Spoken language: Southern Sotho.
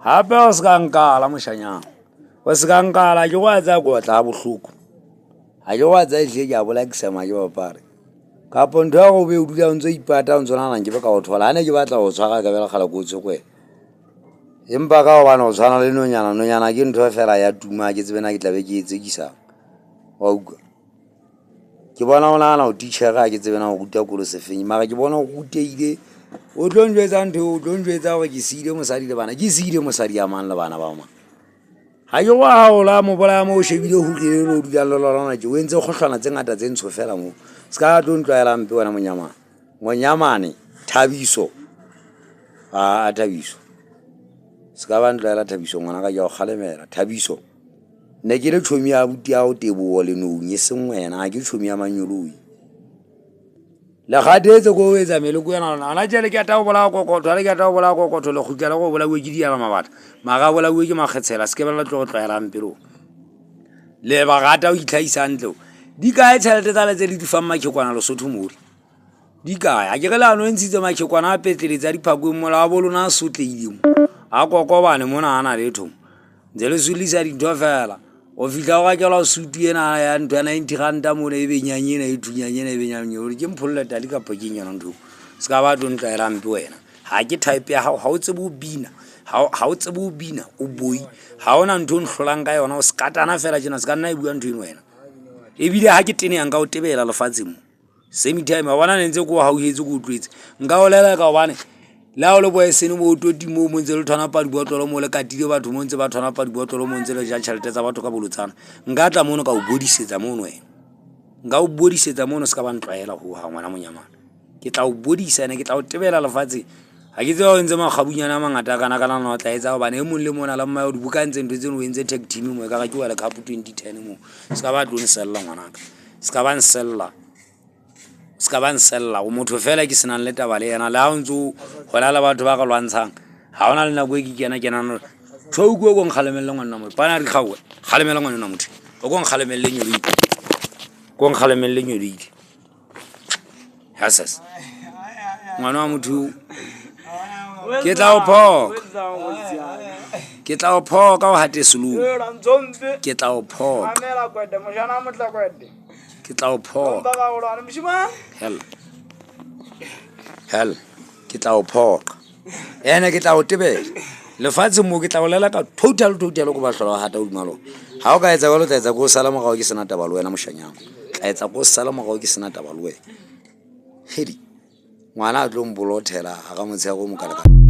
Hape o se ka nkala moshanyana, o se ka nkala ke go a tsaya kotla ga bohloko. Ga ke go a tsaya ehlile ke a bolakisa ma ke bapare. Kapo ntho ya go be o dula o ntse o ipata o ntse o nagana nke be ka go thola. Ha ne ke batla go tshwara ka bela kgale ko o tshwe. Empa ka gobane o tshwana le nonyana, nonyana ke ntho fela ya tuma ke tsebe na ke tla be ke e tsekisang. Wa utlwa? Ke bona o nagana o titjhere ha ke tsebe na o ruta kolo sefeng mara ke bona o rutehile. O tlo njwetsa ntho o tlo njwetsa hore ke siile mosadi le bana. Ke siile mosadi ya mang le bana ba mang? Ga ke go gaola mo bolaya mo o shebile huri e le o dulang le lona tje o entse kgohlwana tse ngata tse ntsho fela mo. Se ka tlo ntlwaela mpe wena monyamane. Monyamane Thabiso. A Thabiso. Se ka ba ntlwaela Thabiso ngwana ka ke a o kgalemela. Thabiso. Ne ke le tšhomi ya abuti ya go Tebogo Lenong e seng wena, ga ke tšhomi ya manyoloi. Le gatetse ko o etsa meleko ena lona. Gona tjale ke ata go bolaya kokotho, ha le ke ata go bolaya kokotho le kgutla le go bolauwe ke diala mabata. Mara a bolauwe ke makgetshela, se ke ba la tlo go tlwaelang pelong. Le ba rata ho itlhahisa hantle. Di kae tjhelete tsa le tse le di fang makhekwana Lesotho mole? Di kae? A ke re le ano e ntshitse makhekwana a petleletse a diphakweng mola a bo lona a sotlehile mo. A kokobane mona a na letho. Ntse le sollisa dintho fela. O fihla o rekelwa sutu ena ya ntho ya 90 ranta mona e benyang ena e thunyang ena e benyang eo. Ke mpholle tali kapa ke eng yona ntho eo? Se ka ba tlo ntlwaela hampe wena. Ha ke type ya hao, ha o tsebe ho bina. Ha o tsebe ho bina, o boi. Ha hona ntho o nhlolang ka yona, o skatana fela tjena, se ka nna e bua ntho eno wena. Ebile ha ke teneha nka o tebela lefatsheng mo. Same time, wa bona ne ntse ke o hauhetse ke o tlwetse. Nka o leleka hobane le ha o le boesene mo o toti moo mo ntse le thwanapa dibotlolo mo le katile batho mo ntse ba thwanapa dibotlolo mo ntse le ja tjhelete tsa batho ka bolotsana. Nka tla mono ka o bodisetsa mono wena. Nka o bodisetsa mono se ka ba ntlwaela hohang ngwana monyamane. Ke tla o bodisa ene ke tla o tebela lefatsheng. Ha ke tseba o entse makgabunyane a mangata a kana kana na o tla etsa hobane e mong le mona la mmae o di bokantse ntho tseno o entse tag team mo e ka re ke World Cup 2010 mo. Se ka ba tlo nsella ngwanaka. Se ka ba nsella. Se ka ba nsella. O motho fela ke senang le taba le yena. Le ha o ntso hona le batho ba re lwantshang. Ha hona le nako e ke kena kenang Choku o ko nkgalemelle ngwanna motho. Pana di kgaowe. Kgalemela ngwanna motho. O ko nkgalemelle nyolile. Ko nkgalemelle nyolile. Hases. Ngwana wa motho ke tla o phoka. Ke tla o phoka o hate slow. Ke tla o phoka. Ke tla o phoka. Hell. Hell. Ke tla o phoka. Ene ke tla o tebela. Lefatsheng mo ke tla o leleka total total ko ba hlola hata hodima lona. Ha o ka etsa jwalo, tla etsa ko sala morao ke sena taba le wena moshanyana. Tla etsa ko sala morao ke sena taba le wena. Hedi. Ngwana a tlo mpolothela hara motshehare o mokalekana.